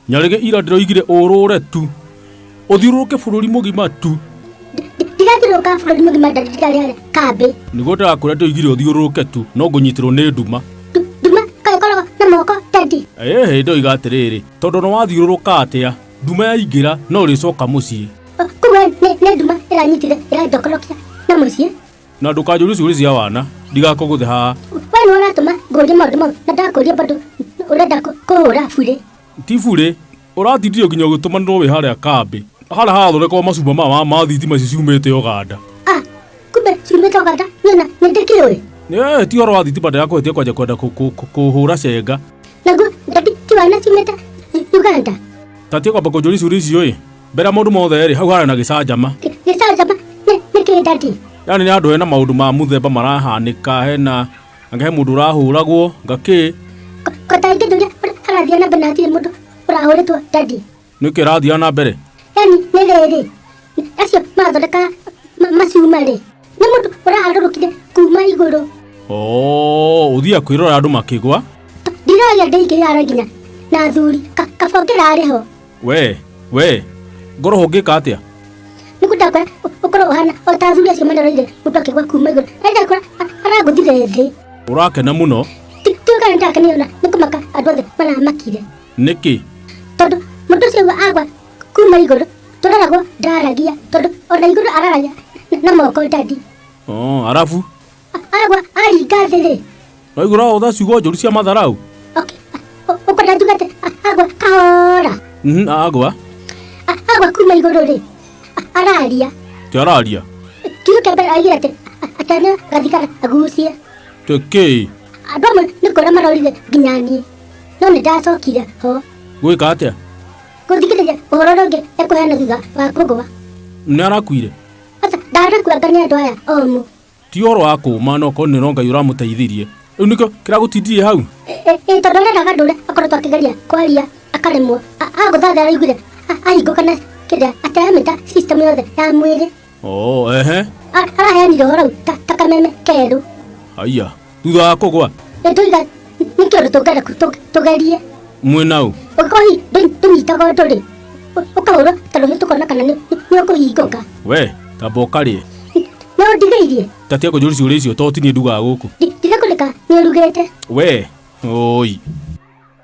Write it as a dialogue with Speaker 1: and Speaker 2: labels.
Speaker 1: Nyarĩgĩ ira ndĩroigire ũrũre tu. Ũthiũrũrũke bũrũri mũgima tu.
Speaker 2: Ndirathiũrũrũka bũrũri mũgima daddy ndirarĩ harĩa kambĩ.
Speaker 1: Nĩguo ndĩrakwĩra ndĩroigire ũthiũrũrũke tu no ngũnyitĩrwo nĩ nduma.
Speaker 2: Nduma kaĩ ĩkoragwo na moko daddy?
Speaker 1: Ĩhĩ ndoiga atĩrĩrĩ, tondũ ona wathiũrũrũka atĩa, nduma yaingĩra no ũrĩcoka mũciĩ.
Speaker 2: Koguo nĩ nduma ĩranyitire ĩranjokorokia na mũciĩ?
Speaker 1: Na ndũkanjũrie ciũria cia wana, ndigakũgũthe haha.
Speaker 2: We nĩwe ũratũma ngũrie maũndũ mau na ndakũria bado ũrenda kũhũra burĩ.
Speaker 1: Ti burĩ, ũratindirio nginya ũgĩtũmanĩrwo wĩ harĩa kambĩ. Harĩa harathondekwo macuma maya ma thitima ici ciumĩte Ũganda.
Speaker 2: Ah, kumbe ciumĩte Ũganda niĩ ona nĩ ndĩkĩũĩ.
Speaker 1: Ĩĩ ti ũhoro wa thitima ndĩrakũhĩtia kwanja kwenda kũhũra cenga.
Speaker 2: Naguo daddy ti wana ciumĩte Uganda?
Speaker 1: Ta tiga kwamba kũnjũria ciũria icio ĩ. Mbere ya maũndũ mothe rĩ, hau harĩ na gĩcanjama.
Speaker 2: Gĩcanjama nĩ kĩĩ daddy?
Speaker 1: Yaani nĩ handũ hena maũndũ ma mũthemba marahanĩka, hena anga he mũndũ ũrahũragwo, anga kĩ.
Speaker 2: Ko ta ingĩnjũria ũrĩa harathiĩ na mbere na hatirĩ mũndũ ũrahũrĩtwo daddy?
Speaker 1: Nĩkĩ ĩrathiaga na mbere?
Speaker 2: Yaani nĩ rĩrĩ, acio marathondeka macuma rĩ, nĩ mũndũ ũraharũrũkire kuma igũrũ.
Speaker 1: Oo, ũthiaga kwĩrora andũ makĩgwa?
Speaker 2: Ndiroria ndĩingĩyara nginya na athuri, kaba ũngĩrarĩ ho.
Speaker 1: We, we, ngorwo ũngĩka atĩa?
Speaker 2: Nĩguo ndakora ũkorwo ũhana o ta athuri acio mareroire mũndũ akĩgwa kuma igũrũ. Na ndakora aragũthire thĩ.
Speaker 1: Ũrakena mũno?
Speaker 2: Tiũĩ kana nĩndakenire ona nĩ kũmaka andũ othe maramakire.
Speaker 1: Nĩkĩ?
Speaker 2: Tondũ mũndũ ũcio agwa kuma igũrũ tũreragwo ndaragia tondũ ona igũrũ araragia na moko daddy.
Speaker 1: Oh, arabu?
Speaker 2: Agwa aringa thĩ rĩ.
Speaker 1: Waigua ũraũtha ciugo njũru cia matharau?
Speaker 2: Okay. Ũkwenda njuge atĩ agwa kahora.
Speaker 1: Agwa?
Speaker 2: Agwa kuma igũrũ rĩ araria.
Speaker 1: Ti araria?
Speaker 2: Kiugo kĩa mbere aigire atĩ atane gathigara agucie.
Speaker 1: Tĩkĩ?
Speaker 2: Andũ amwe nĩ kũra marorire nginya niĩ. No nĩ ndacokire ho.
Speaker 1: Gwĩka atĩa?
Speaker 2: Gũthikĩrĩria ũhoro ũrĩa ũngĩ ekũheana thutha wa kũgwa.
Speaker 1: Nĩ arakuire?
Speaker 2: Aca, ndanakuanga nĩ andũ aya omũ.
Speaker 1: Ti ũhoro wa kũũma no korwo nĩ Ngai ũramũteithirie. Rĩu nĩkĩo kĩragũtindirie hau?
Speaker 2: Ĩ tondũ areraga andũ ũrĩa akoretwo akĩgeria kwaria akaremwo. Agũtha thĩ araiguire ahingũka na kĩrĩa ateyamĩta system yothe ya mwĩrĩ.
Speaker 1: Oh, ehe.
Speaker 2: Araheanire ũhoro ta kameme kerũ.
Speaker 1: Haiya, thutha wa kũgwa?
Speaker 2: Nĩ tũiga nĩ kĩũndũ tũngĩenda tũgerie.
Speaker 1: Mwĩ na ũ?
Speaker 2: Ũngĩkorwo hihi ndũnyitaga ũndũ rĩ, ũkahũrwo ta rũhĩ tũkona kana nĩ ũkũhingũka.
Speaker 1: We, tamba ũkarĩe.
Speaker 2: Nĩ ũndigĩirie?
Speaker 1: Ta tiga kũnjũria ciũria icio tondũ ti niĩ ndugaga gũkũ.
Speaker 2: Ndirekũreka nĩ ũrugĩte.
Speaker 1: We, oi.